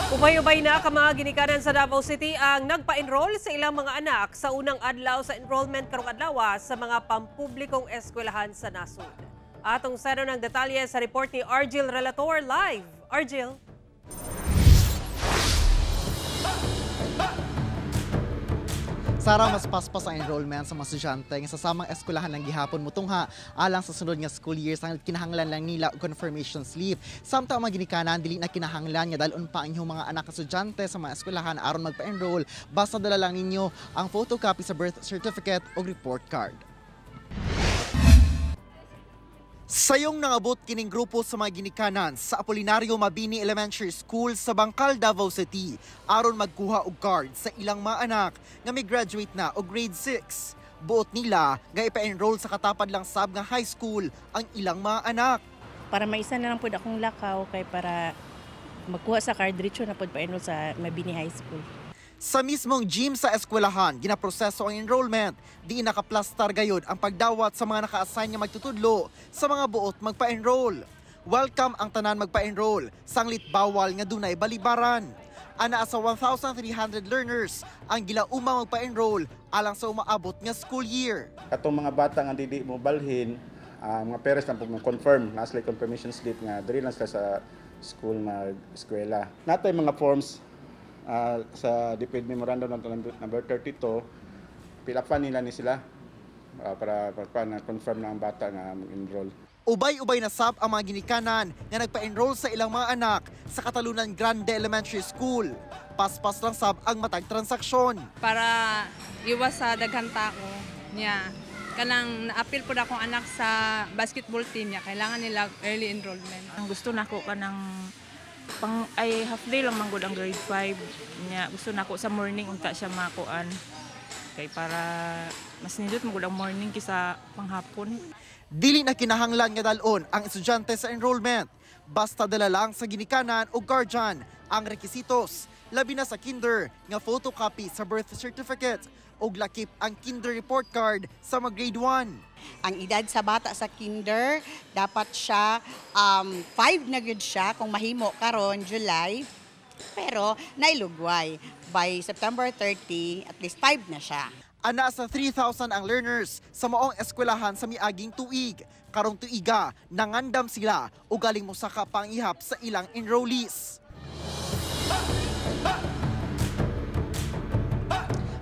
Ubay-ubay na ka mga ginikanan sa Davao City ang nagpa-enroll sa ilang mga anak sa unang adlaw sa enrollment karong adlaw sa mga pampublikong eskwelahan sa nasod. Atong sero ng detalye sa report ni Argil Relator live. Argil. Sara, mas paspas ang enrollment sa mga estudyante nga sa samang eskwelahan lang gihapon mutungha alang sa sunod nga school year, sang kinahanglan lang nila og confirmation slip. Samtang ang mga ginikanan dili na kinahanglan nga dalon pa ang inyong mga anak estudyante sa mga eskwelahan aron magpa-enroll, basta dala lang ninyo ang photocopy sa birth certificate o report card. Sayong nangabot kining grupo sa mga ginikanan sa Apolinario Mabini Elementary School sa Bangkal, Davao City aron magkuha og card sa ilang mga anak nga may graduate na og grade 6. Buot nila nga ipa-enroll sa katapad lang sab nga high school ang ilang mga anak. Para maisa na lang pud akong lakaw kay para magkuha sa card, diretso na pud pa-enroll sa Mabini High School. Sa mismong gym sa eskwelahan, ginaproseso ang enrollment. Di nakaplastar gayod ang pagdawat sa mga naka-assign nga magtutudlo sa mga buot magpa-enroll. Welcome ang tanan magpa-enroll, sanglit bawal nga dunay balibaran. Ana sa 1,300 learners ang gilaumang magpa-enroll alang sa umaabot nga school year. Katong mga bata nga dili mo balhin, mga parents lang po mo confirm, naa sila confirmation slip nga diri lang sila sa school mag-eskwela. Natay mga forms sa DepEd Memorandum number 32, pilapan nila ni sila para na confirm na ang bata nga mag-enroll. Ubay-ubay na sab ang mga ginikanan nga nagpa-enroll sa ilang mga anak sa Catalunan Grande Elementary School. Paspas lang sab ang matag transaksyon. Para iwas sa daghang tao niya. Kanang naapil po akong anak sa basketball team niya, kailangan nila early enrollment. Ang gusto nako kanang pang ay half day lang manggod ang grade 5 niya, gusto nako sa morning unta siya makuan kay para mas nindot magud ang morning kaysa panghapon. Dili na kinahanglan nga dal-on ang estudyante sa enrollment. Basta dala lang sa ginikanan o guardian ang rekisitos, labi na sa kinder nga photocopy sa birth certificate ug lakip ang kinder report card sa mga grade 1. Ang edad sa bata sa kinder, dapat siya 5 na gyud siya kung mahimo karon July, pero nailugway. By September 30, at least 5 na siya. Ana sa 3,000 ang learners sa maong eskwelahan sa miaging tuig. Karong tuiga, nangandam sila o galing mosaka pang ihap sa ilang enrollees.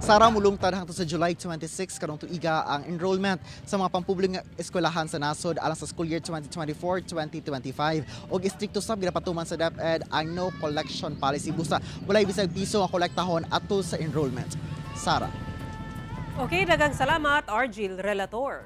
Sara, mulungtad hangtod sa July 26 karong tuiga ang enrollment sa mga pampublikong eskwelahan sa nasod alang sa school year 2024-2025. Og istrikto sab ginapatuman sa DepEd ang no collection policy, busa walay bisag piso ang kolektahon atol sa enrollment. Sara. Okay, daghang salamat, Argil Relator.